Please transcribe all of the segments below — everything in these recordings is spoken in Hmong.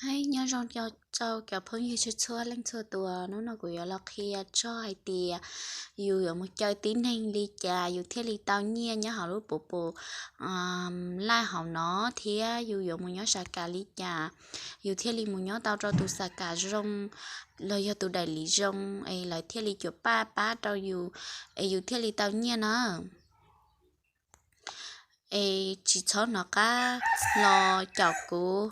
Hais nyob zoo rau cov phooj ywg txhua txhua leej txhua tus, hnub no kuv yuav los qhia txog hais tias yus yuav mus caw tib neeg li cas yus thiaj li tau nyiaj nyob hauv lub pus pus laj hauv no, thiab yus yuav mus nyob xav kam li cas yus thiaj li mus nyob tau rau tus xav kam zoo los yog tus daim li zoo es lawv thiaj li cuam paj pab rau yus es yus thiaj li tau nyiaj na. Es tsis txhob hnov qab los caum kuv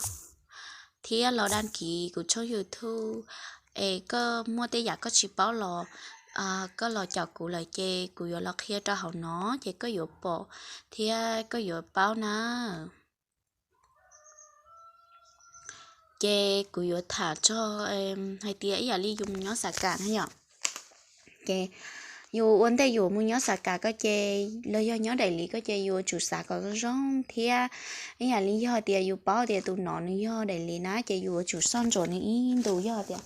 thiab los dag kiv kuv tshooj YouTube. Es koj muaj tej yam koj tsis paub los koj los caum kuv lawm ces kuv yuav los qhia rau hauv no ces koj yuav pom thiab koj yuav paub na. Ces kuv yuav tham txog hais tias ib yam li yus mus nyob xav kam na yom. Ces yus ua ntej yus mus nyob xav kam ko ces los yog nyob daim li ko ces yus yuav tsum xav kom zoo zoo thiab ib yam li yog tias yus paub tias tus no nws yog daim li na ces yus yuav tsum soj ntsuam nws ib ntus yog tias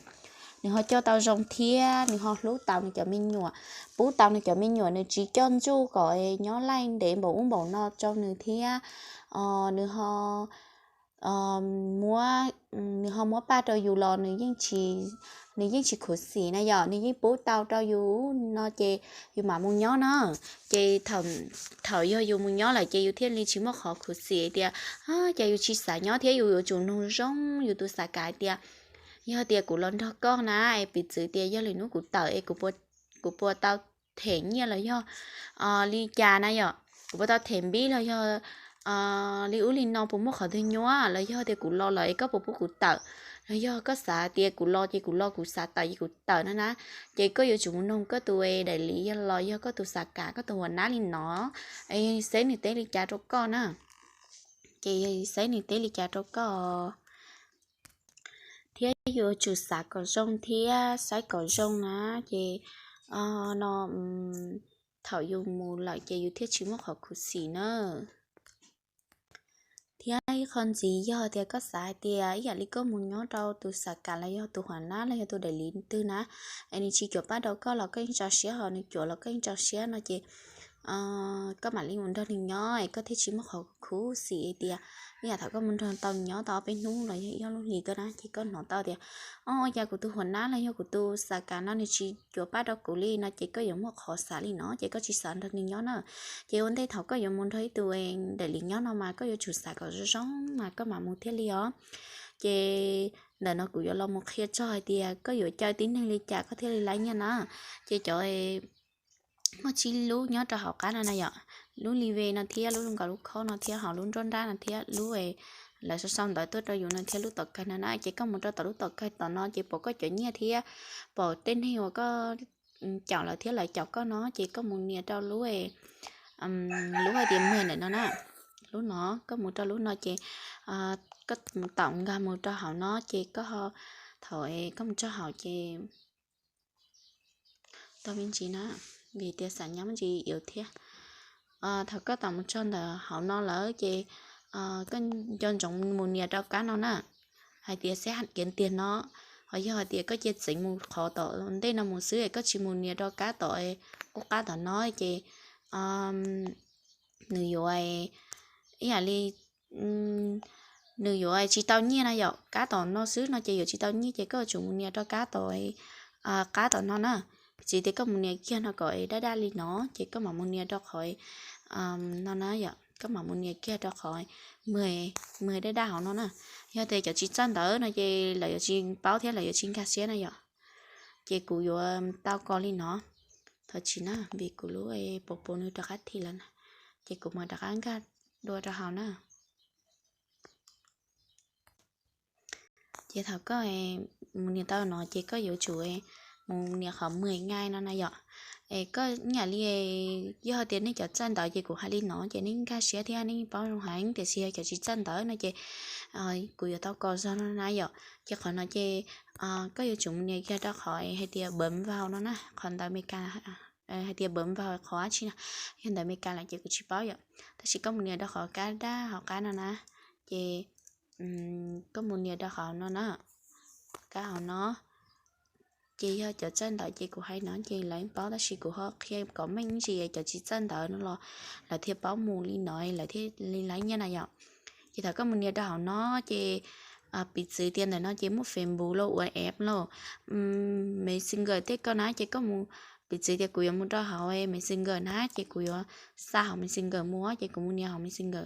nws ho coj tau zoo thiab nws ho hlub tau nws cov me nyuam, pub tau nws cov me nyuam, nws tsis coj ntsuj kom nyob laij ntev npaum ub npaum no rau nws thiab nws ho muab, nws ho muab paj rau yus los nws yeej tsis khuv xim na yom, nws yeej pub tau rau yus no ces yus mam mus nyob na. Ces thaum yog yus mus nyob lawm ces yus thiaj li tsis muaj qhov khuv xim tias ces yus tsis xav nyob thiab yus yuav tsum nug zoo yus tus xav kam tias yog tias kuv los nrog koj na es piv txwv tias yog lwm hnub kuv tawm es kuv puas tau them nyiaj los yog li cas na yom, kuv puas tau them npib los yog li ub li no puas muaj qhov twg nyuaj los yog tias kuv los lawm es koj puas pub kuv tawm, los yog koj xav tias kuv los ces kuv los, kuv xav tawm ces kuv tawm no na. Ces koj yuav tsum mus nug koj tus daim li los yog koj tus xav kam koj tus huas nab li no, xeb nws teb li cas rau koj na. Ces yog xeb nws teb li cas rau koj thiab yuav tsum xav kom zoo thiab saib kom zoo na. Ces no thaum yus mus lawm ces yus thiaj tsis muaj qhov khuv xim na. Thiab ib qho ntxiv yog tias koj xav hais tias ib yam li koj mus nyob rau tus xav kam los yog tus huas nab los yog tus daim li twg na, es nws tsis cuam paj rau koj los koj yeej tso siab, ho nws cuam los koj yeej tso siab no ces koj mam li mus nrog nws nyob es koj thiaj tsis muaj qhov khuv xim tias ib yam thaum koj mus nrog tau nyob tau ob peb hnub los yog ib lub hlis ko na ces koj hnov tau tias o, ua cas kuv tus huas nab los yog kuv tus xav kam no nws tsis cuam paj rau kuv li no ces koj yuav muaj qhov xav li no ces koj tsis xav nrog nws nyob na. Ces ua ntej thaum koj yuav mus nrog ib tus daim li nyob no mas koj yuav tsum xav kom zoo zoo mas koj mam mus thiaj li os. Ces ntawm no kuv yuav los mus qhia txog hais tias koj yuav caw tib neeg li cas koj thiaj li laib nyiaj na. Ces cov muaj tsib lub nyob rau hauv qab no na yom, lub li ve no thiab lub nkaus lub khob no thiab ho lub nruab nrab no thiab lub lawv sau sau ntawv tuaj rau yus no thiab lub tom kawg no na. Ces koj mus rau tom lub tom kawg tom no ces pom koj cov nyiaj thiab pom tej neeg uas koj caum lawv thiab lawv caum koj no ces koj mus nias rau lub, lub hais tias mười ntawm no na. Lub no koj mus rau lub no ces koj mus tom nkag mus rau hauv no ces koj, thaum koj mus txog hauv ces tau me ntsis na, vim tias xam nyab me ntsis yuav thiab. Thaum koj tom mus txog ntawm hauv no lawm ces koj nco ntsoov mus nias rau kab no na, hais tias xeb hab kiav tiag no. Ho yog hais tias koj cia txeev mus qhov tom ntej no mus xwb es koj tsis mus nias rau kab tom qub qab tom no ces nws yuav, ib yam li nws yuav tsis tau nyiaj na yom. Kab tom no xwb no ces yuav tsis tau nyiaj ces koj yuav tsum mus nias rau kab tom, qab tom no na. Tsis tias koj mus nias kiag no kom daj daj li no ces koj mam mus nias rau qhov no na yom, koj mam mus nias kiag rau qhov mười, mười daj daj hauv no na. Yog tias cov tsis txawj ntawv no ces lawv yuav tsis paub thiab lawv yuav tsis nkag siab na yom. Ces kuv yuav tau kos li no, thov txim na vim kuv lub pos pos nws rov qab thim lawm na, ces kuv mam rov qab nkag dua rau hauv na. Ces thaum koj mus nias tau no ces koj yuav tsum mus nias qhov mười ngay no na yom. Es koj ib yam li, yog tias nej cov txawj ntawv ces kuv hais li no ces nej nkag siab thiab nej paub zoo heev, tiam sis yog cov tsis txawj ntawv no ces kuv yuav tau kos zog no na yom. Ces qhov no ces koj yuav tsum mus nias kiag rau qhov hais tias bấm vào no na, qhov ntawv Amelikas hais tias bấm vào qhov dab tsi na, yog ntawv Amelikas lawm ces kuv tsis paub yom. Tab sis koj mus nias rau qhov kab daj hauv qab no na, ces koj mus nias rau qhov no na, kab hauv no. Ces yog cov txawj ntawv ces kuv hais no ces lawv paub, tab sis kuv ho qhia kom meej ntsis cov tsis txawj ntawv no los lawv thiaj paub mus li no lawv thiaj li laib nyiaj na yom. Ces thaum koj mus nias rau hauv no ces Piv txwv tias ntawm no ces muaj Facebook los, WhatsApp los, Messenger tej koj na ces koj mus, piv txwv tias kuv yuav mus rau hauv Messenger na ces kuv yuav xa hauv Messenger mus ces kuv mus nias hauv Messenger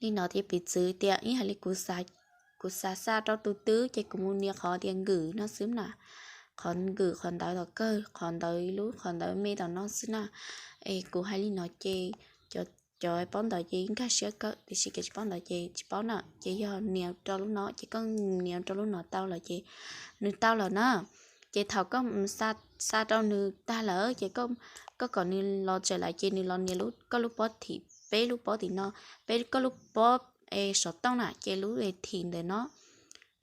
li no thiab. Piv txwv tias ib yam li kuv xav xa rau tus twg ces kuv mus nias qhov tias nkws no xwb na, qhov nkws qhov ntawv tom kawg, qhov ntawv lub qhov ntawv me tom no xwb na. Es kuv hais li no ces cov paub ntawv ces nkag siab kawg, tiam sis cov tsis paub ntawv ces tsis paub na, ces yog nias rau lub no ces koj nias rau lub no tau lawm ces nws tau lawm na. Ces thaum koj xa rau nws tag lawm ces koj kom nws los tsev lawm ces nws los nias koj lub pob thim, peb lub pob tim no, peb koj lub pob es xov tooj na ces lub thim ntawm no,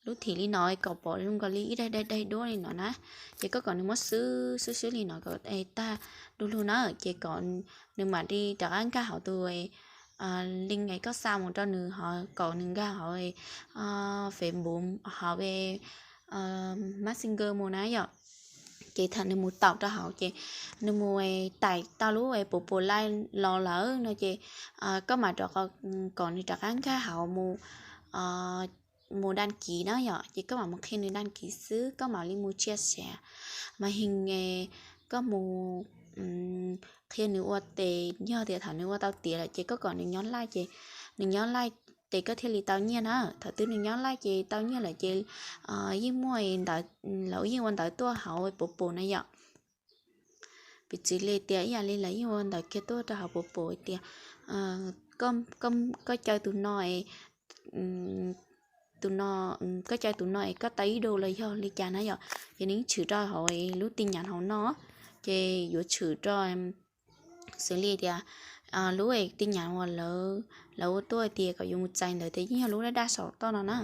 lub thim li no kom pom zoo nkaus li ib daim daim daim duab li no na. Ces koj kom nws muab xwb xwb xwb li no kom tag du lug na ces kom nws mam li rov qab nkag hauv tus link es koj xa mus rau nws, ho kom nws nkag hauv Facebook, hauv Messenger mus na yom. Ces thaum nws mus taum rau hauv ces nws mus tais tau lub puv puv laij los lawm no ces koj mam rov kom nws rov qab nkag hauv mus, mus daj kiv na yom. Ces koj mam mus qhia nws daj kiv xwb, koj mam li mus tsia sav mas hees, koj mus qhia nws ua tes, yog tias thaum nws ua tau tiav lawm ces koj kom nws nyob laij ces nws nyob laij ces koj thiaj li tau nyiaj na. Thaum twg nws nyob laij ces tau nyiaj lawm ces yeej muaj ntawv, lawv yeej ua ntawv tuaj hauv puv puv na yom. Piv txwv li tias ib yam li lawv yeej ua ntawv kiag tuaj rau hauv puv puv tias koj caw tus no, tus no, koj caw tus no es koj tau ib du los yog li cas na yom. Ces nws yeej tshwm rau hauv lub tin nhắn hauv no, ces yuav tshwm rau xws li tias lub tin nhắn uas lawv ua tuaj tias kom yuav mus txais ntawd ces yeej yog lub daj daj saum toj no na,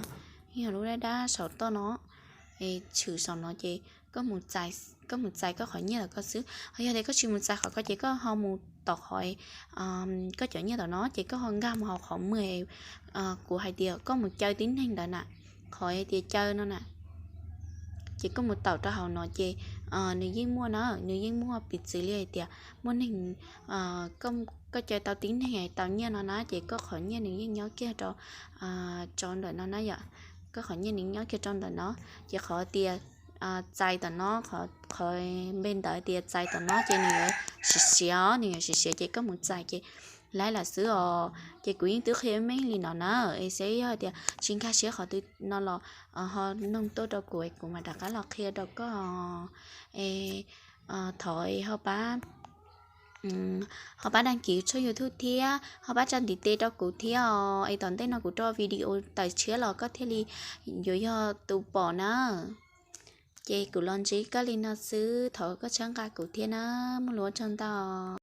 yeej yog lub daj daj saum toj no, tshwm saum no ces koj mus txais koj qhov nyiaj ntawm koj xwb. Ho yog tias koj tsis mus txais qhov koj ces koj ho mus tom qhov koj cov nyiaj tom no ces koj ho nkag mus hauv qhov mws kuv hais tias koj mus caw tib neeg ntawd na, qhov tias caw no na. Ces koj mus taum rau hauv no ces nws yeej muaj na, nws yeej muaj piv txwv li hais tias muaj neeg, koj caw tau tib neeg tau nyiaj no na ces koj qhov nyiaj nws yeej nyob kiag rau tso ntawm no na yom. Koj qhov nyiaj nws nyob kiag rau ntawm no, ces qhov tias txais tom no, qhov npe ntawd tias txais tom no ces nws yuav siv siav, nws yuav siv siav ces koj mus txais ces laib lawm xwb os. Ces kuv yeej twb qhia meej li no na, es xav yog tias tsis nkag siab qhov twg no los ho noog tuaj rau kuv es kuv mam rov qab los qhia rau koj. Es thov ho pab, ho pab daj kiv tshooj YouTube thiab ho pab tsa ntiv tes rau kuv thiab os. Es tom ntej no kuv rau video tawm tshiab los koj thiaj li yuav yog tus pom na. Ces kuv los ntsib koj li no xwb, thov koj txhawb nqa kuv thiab na. Muaj lus ua tsaug ntau.